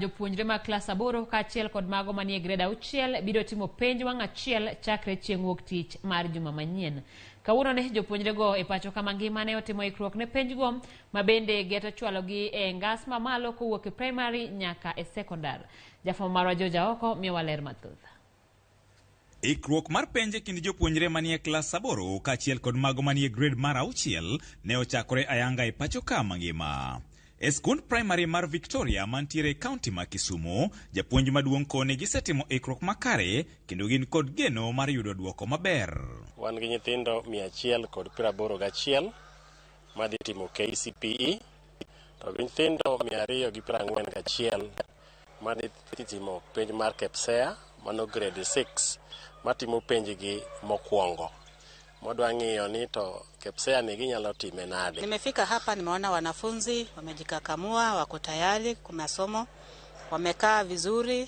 Jopuonjre mag klas 8 kaachiel kod mago manie gred 6 biro timo penj wang' achiel chakre chieng' wuok tich mar juma manyien. Kawuono ne jopuonjrego e pacho kama ngima ne otimo ikruok ne penjgo ma bende geto chwalogi e ngas mamalo kowuok e primary nyaka e sekondar. Jafwambo marwa George Aoko miyowa ler mathoth. Ikruok mar penj e kind jopuonjre manie klas 8 kaachiel kod mago manie gred mar 6 ne ochakore ayanga e pacho ka mangima. E skund primary mar Victoria mantiere e kaunti ma Kisumu, japuonj maduong' koni gisetimo ikruok makare kendo gin kod geno mar yudo duoko maber. Wan gi nyithindo 181 madhi timo KCPE to gi nyithindo 241 madhi timo penj mar KPSEA, mano grade 6 matimo penjgi mokwongo. Mwadwa ng'iyo ni to KPSEA ni ginyalo time nade. Nimefika hapa nimeona wanafunzi wamejikakamua, wako tayari kwa masomo, wamekaa vizuri,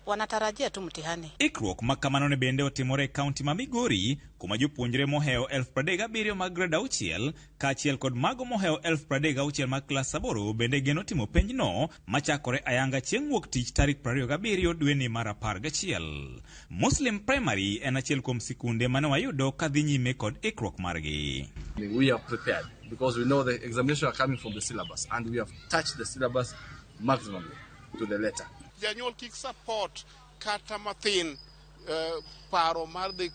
wanatarajia tu mtihani. Ikruok ma kamano ne bende otimore e kaunti ma Migori kuma jopuonjre mohewo 37,000 mag grade 6 kaachiel kod mago mohewo 36,000 mag klas 8 bende geno timo penjno machakore ayanga chieng' wuok tich tarik 27 dweni mar 11. Muslim Primary en achiel kuom sikunde mane wayudo kadhi nyime kod ikruok margi. We are prepared because we know the examinations are coming from the syllabus and we have touched the syllabus maximally to the letter. Janyuol kik support kata mathin paro mar dhi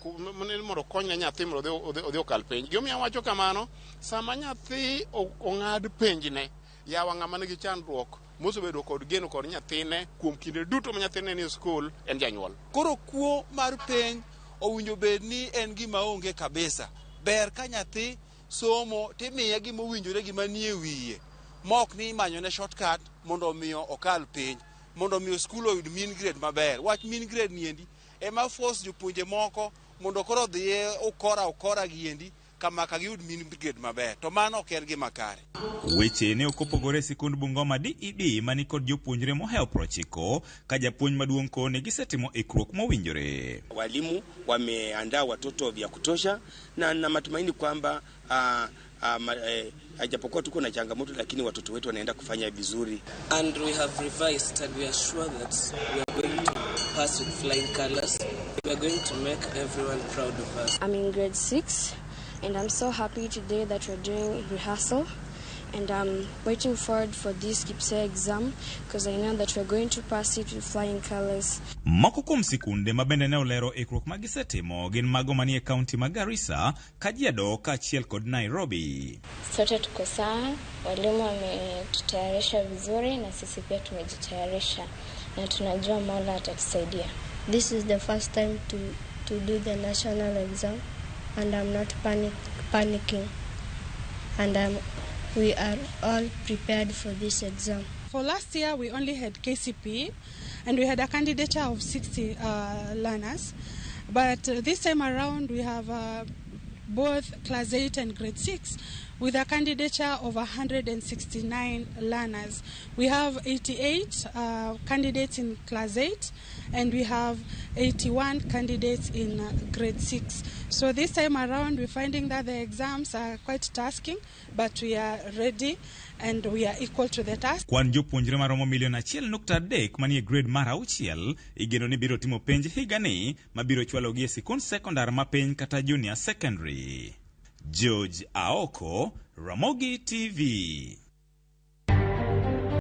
mondo okonyne nyathi mondo odhi okal penj. Gimomiyo awacho kamano, sama nyathi ong'ad penjne, yawa ng'ama nigi chandruok mosebedo kod geno kod nyathine kuom kinde duto ma nyathine ni e skul en janyuol. Koro kuo mar penj owinjo bed ni en gima onge kabisa. Ber ka nyathi somo timiye gima owinjore gima nie wiye, ma ok ni imanyone shortcut mondo omiyo okal penj, mondo omiyo skul oyud mean grade maber. Wach mean grade niendi ema force jopuonje moko mondo koro odhiye ukora ukora giendi kama ka giyud mean grade maber, to mano ok en gima kare. Weche ne ok opogore e sikund Bungoma DEB mani kod jopuonjre mohewo 90 ka japuonj maduong' koni gisetimo ikruok mowinjore. Walimu wameandaa watoto vya kutosha na na matumaini kwamba japokuwa tuko na changamoto lakini watoto wetu wanaenda kufanya vizuri. And we have revised and we are sure that we are going to pass with flying colors. We are going to make everyone proud of us. I'm in grade 6 and I'm so happy today that we're doing rehearsal, and I'm waiting forward for this KPSEA exam because I know that we're going to pass it with flying colors. Moko kuom sikunde ma bende ne olero ikruok ma gisetimo gin mago manie kaunti ma Garissa, Kajiado kaachiel kod Nairobi. Sote tuko sawa, walimu wametutayarisha vizuri na sisi pia tumejitayarisha na tunajua Mola atatusaidia. This is the first time to do the national exam and I'm not panicking and we are all prepared for this exam. For last year, we only had KCPE and we had a candidature of 60 learners. But this time around, we have both class 8 and grade 6 with a candidature of 169 learners. We have 88 candidates in class 8 and we have 81 candidates in grade 6. So this time around, we're finding that the exams are quite tasking, but we are ready and we are equal to the task. Kwan jopuonjre maromo milion 1.3 manie grade mar 6 igeno ni biro timo penj higani mabiro chwalogi e sikund sekondar mapiny kata junior secondary. George Aoko, Ramogi TV.